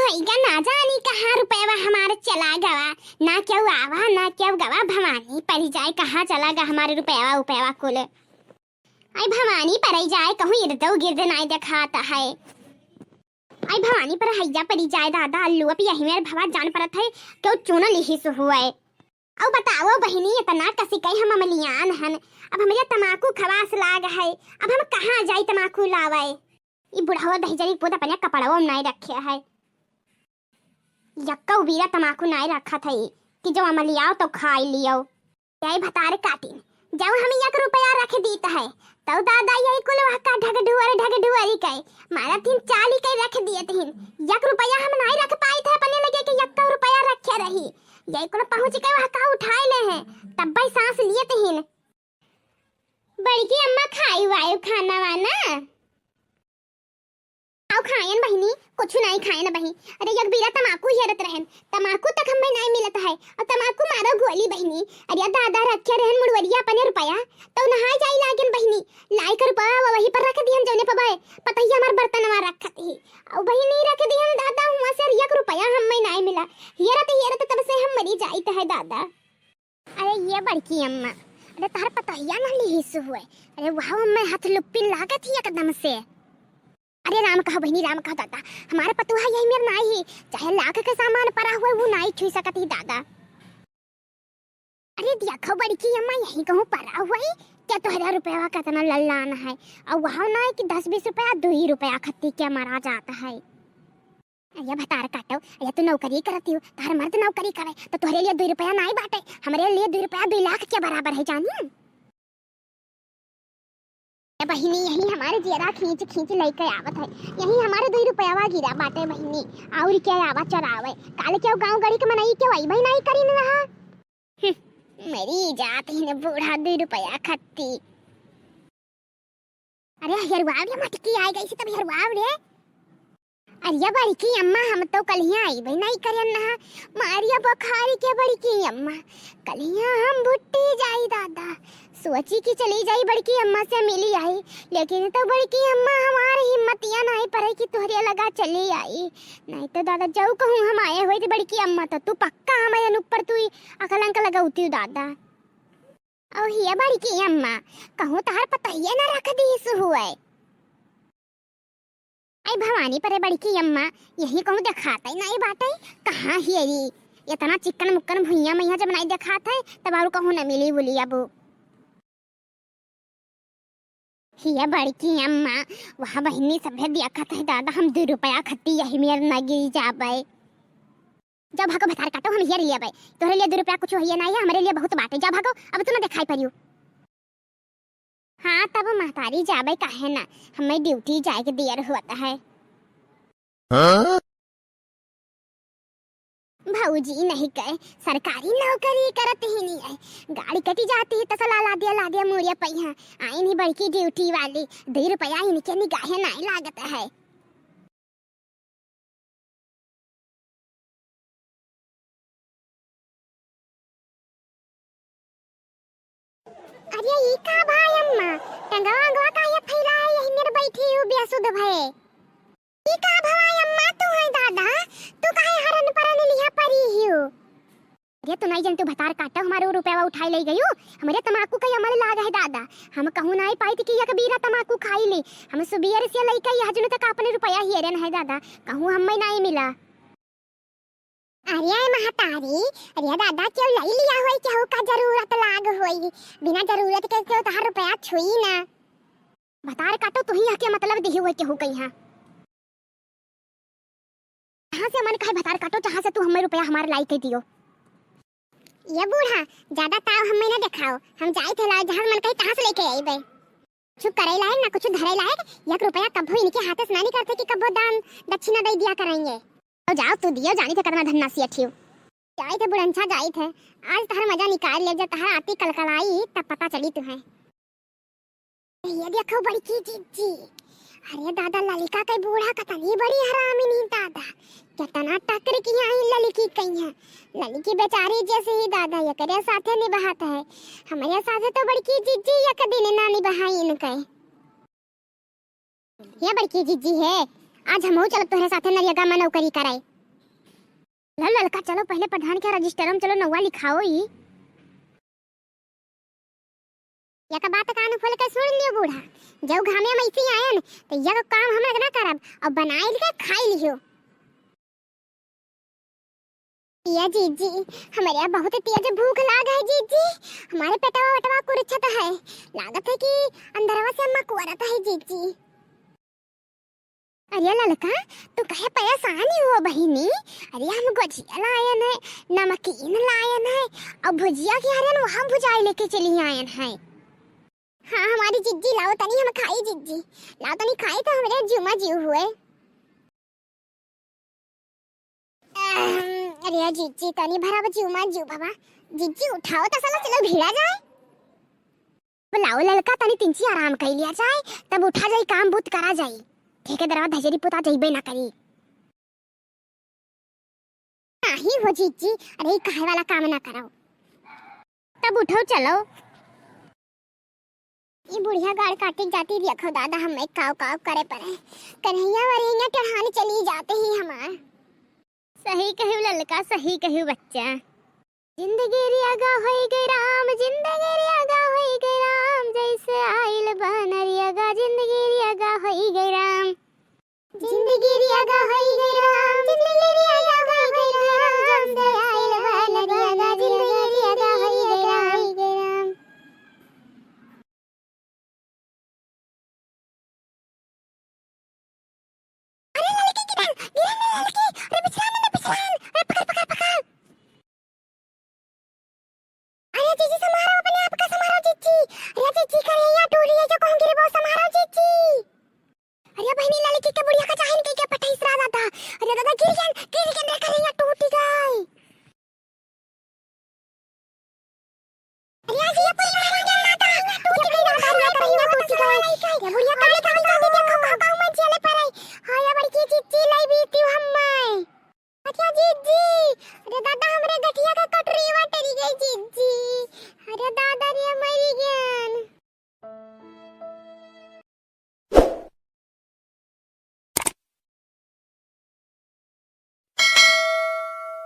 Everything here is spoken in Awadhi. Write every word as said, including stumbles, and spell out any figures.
पइगा ना जानी कहाँ रुपयवा हमार चला गवा, ना केउ आवा, ना केउ गवा, भवानी परि जाए, कहाँ चला गा हमार रुपयवा, उपयवा कुल। आई भवानी परि जाए, कहूँ इर्दउ गिर्द नाई देखात है। आई भवानी पर हैया परि जाए दादा, अल्लू अब यही मेर भवा जान परत है, केउ चुन लिहिस हुए। अउ बताओ बहिनी, इतना कसी कई हम अमलियान हन, अब हमरे तमाकू खवास लाग है, अब हम कहाँ जाई तमाकू लावे? ई बुढ़वा दहिजरी पूत अपने कपड़वा में नाई रखे है। यक्कउ बीरा तमाकू नाई रखत है कि जो अमलियाओ तो खाई लियो। यही भतार काटिन, जब हम एक रुपया रख दीत है, तउ दादा यही कुल वहका ढगढुअर ढगढुअरी के मारत हिन, चाली के रख दियत हिन। एक रुपया हम नाई रख पाइत है अपने लगे कि यक्कउ रुपया रखे रही। यही कुल पहुँच के वहका उठाए ले हैं, तब भाई सांस लियत हिन। बड़की अम्मा खाई वायु खाना वाना? आओ खायन बहिनी, कुछु नाई खायन बहिनी। अरे एक बीरा तमाकू हेरत रहन, तमाकू तक हमें नाई मिलत है, अउ तमाकू मारो गोली बहिनी। अरे दादा रखे रहन मुड़वरिया अपने रुपया, तउ नहाए जाई लागन बहिनी। लाई के रुपया वो वही पर रख दिहन जौने पर बाय, पतहिया हमार बर्तनवा रखत ही। अउ बहिनी रख दिहन दादा हुआ से एक रुपया हमें नाई मिला। हेरत हेरत तब से हम मरी जाइत है दादा। अरे ये बड़की अम्मा, अरे तहर पतोहिया ना लिहिस हुए। अरे वाह अम्मा, हाथ लुप्पिन लागत ही एकदम से। अरे राम कहो बहिनी, राम कहो दादा, हमार पतोहा यही मेर नाई ही, चाहे लाख के सामान परा हुए, वो नाई छुई सकत ही दादा। अरे देखो बड़की अम्मा, यही कहूँ परा हुए, क्या तोहरा रुपया कितना लल्लान है, अउ वहाँ नाई कि दस बीस रुपया, दो ही रुपया खत्ती के मरा जात है। अरे भतार काटो, अरे तू नौकरी करत हियो, तोहर मर्द नौकरी करे, तो तोहरे लिए दुई रुपया नाई बाटे, हमरे लिए दुई रुपया दुई लाख के बराबर है जानी। ए बहिनी, यही हमारे जियरा खींच खींच लइके आवत है, यही हमारे दुई रुपयावा गिरा बाटे बहिनी, और क्या आवा चरावे, काल के गाँव गड़ी के मनई के वही भाई नाई करीन रहा। हम्म, मरी जात ही न बूढ़ा दुई रुपया खत्ती। अरे हेरुआव रे, मटकी आइ गइस तब हेरुआव रे। अरे बड़की अम्मा, हम तो कलिया अइबे नाई करेन ना, मारिया बुखारी के बड़की अम्मा, कलिया हम भुट्टी जाई दादा। सोची कि चली जाई बड़की अम्मा से मिली आई, लेकिन तो बड़की अम्मा हमार हिम्मतिया नाई परे कि तोहरे लगा चली आई। नाई तो दादा जऊ कहूँ हम आए होइत बड़की अम्मा तो तू पक्का हमारे ऊपर तू ही अकलंक लगउती दादा। अउ हिया बड़की अम्मा, कहूँ तहार पतोहिया न रख दीस हुए। आई भवानी परे बड़की अम्मा, यही कहूँ देखात ही नाई बाटे, कहाँ हियरी? इतना चिक्कन मुक्कन भुइयाँ मइहाँ जब नाई देखात है, तब और कहूँ न मिली उली अबू। हिया बड़की अम्मा, वहाँ बहिनी सभे देखत है दादा, हम दुई रुपया खत्ती यही मेर न गिरी जाबे। जा भागो भतार काटो, हम हेर लेबै। तोहरे लिए दुई रुपया कुछ होइए ना है, हमरे लिए बहुत बाटे। जा भागो, अब तू ना देखाई परियो। हाँ, तब महतारी जाबै काहे ना, हमें ड्यूटी जाए के देर होत है। हाँ? भौजी नहीं कहे, सरकारी नौकरी करत ही नहीं है। गाड़ी कटी जाती है, तसला ला दिया, ला दिया, मुड़िया पहिया। आई नहीं बड़की ड्यूटी वाली, दुई रुपया इनके निगाहे नाई लागत है। अरे ई का भाई अम्मा, टंगवा अंगवा काहे फैलाए यही मेर बैठी हूँ बेसुध भए। ई का भवाई अम्मा तू है दादा, तू काहे हरन परन लिहा परी हियो? अरे तू नाई जनतू भतार काटो, हमार उ रुपया उठाई लई गयू। हमरे तमाकू का अमल लाग है दादा। हम कहूँ नाई पाइत कि एक बीरा तमाकू खाई ली। हम सुबेर से लइके यह जुन तक अपने रुपया हेरन है दादा, कहूँ हमें नाई मिला। अरे महतारी, अरे दादा, केहू लई लिया होई, केहू का जरूरत लाग होई। बिना जरूरत के केहू तहार रुपया छुई ना। भतार काटो, तू ही हके मतलब दिही होई केहू कहीं। जहाँ से मन कहे भतार काटो, जहाँ से तू हमें रुपया हमार लाई के दियो। ये बूढ़ा, ज्यादा ताव हमें ना देखाओ। हम जाइत है लाओ, जहाँ मन कहे तहाँ से लेके आइबे। कुछ करे लायक ना कुछ धरे लायक, एक रुपया कब्बो इनके हाथे से ना निकलते कि कब्बो दान दक्षिणा दे दिया करेंगे। तो जाओ तू दियो, जानी थे कितना धन्ना सी अठियो। जाइत है बुढ़नछा, जाइत है। आज तहर मजा निकाल ले, जब तहर आती कलकलाई तब पता चली तुम्हें। ये देखो बड़की जिज्जी, अरे दादा, ललिका के बूढ़ा कतनी बड़ी हरामिन ही दादा, कितना टकर की आई ललिकी कहीं है। ललिकी बेचारी जैसे ही दादा एकरे साथे निभात है, हमरे साथे तो बड़की जिज्जी एक दिन ना निभाई इनके। ये बड़की जिज्जी है, आज हमहू चलब तोहरे साथे नरेगा में नौकरी करे। लो ललका, चलो पहिले प्रधान के रजिस्टर में चलो, नौवा लिखाओ ई। यका बात कान खोल के सुन लियो बूढ़ा, जौ घामे में ऐसे आयन, तो यका काम हम ना करब, और बनाइल के खाई लियो। या जीजी, हमरे यहाँ बहुत तेज भूख लाग है जीजी, हमारे पेटवा वटवा कुरछत है, लागत है कि अंदरवा से अम्मा कुअरत है जीजी। अरे ललका, तू कहे परेशानी हो बहिनी? अरे हम गुजिया लायन है, नमकीन लायन है, और भुजिया के हरियन वहाँ भुजाई लेके चली आयन है। हाँ हमारी जिज्जी, लाओ तनी हम खाई जिज्जी, लाओ तनी खाई तो हमरे जुमा जीव हुए। अहम, अरे जिज्जी तनी भरा बा जुमा जीव बाबा, जिज्जी उठाओ तो साला चलो भिड़ा जाए। बुलाओ ललका, तनी तिंची आराम कर लिया जाए, तब उठा जाई, काम बूत करा जाई। ठेकेदारवा धजरी पुता जइबे ना करी। नाही हो जीजी, अरे ई कहे वाला काम ना करो। तब उठो चलो। ई बुढ़िया गाड़ काटी जाती देखो दादा, हम एक काव काव करे पड़े। कन्हैया वरिया टढ़ान चली जाते ही हमार। सही कहू ललका, सही कहू बच्चा। जिंदगी रियागा होई गई राम, जिंदगी रियागा होई गई राम, जैसे आइल बनरियागा, जिंदगी रियागा होई गई राम।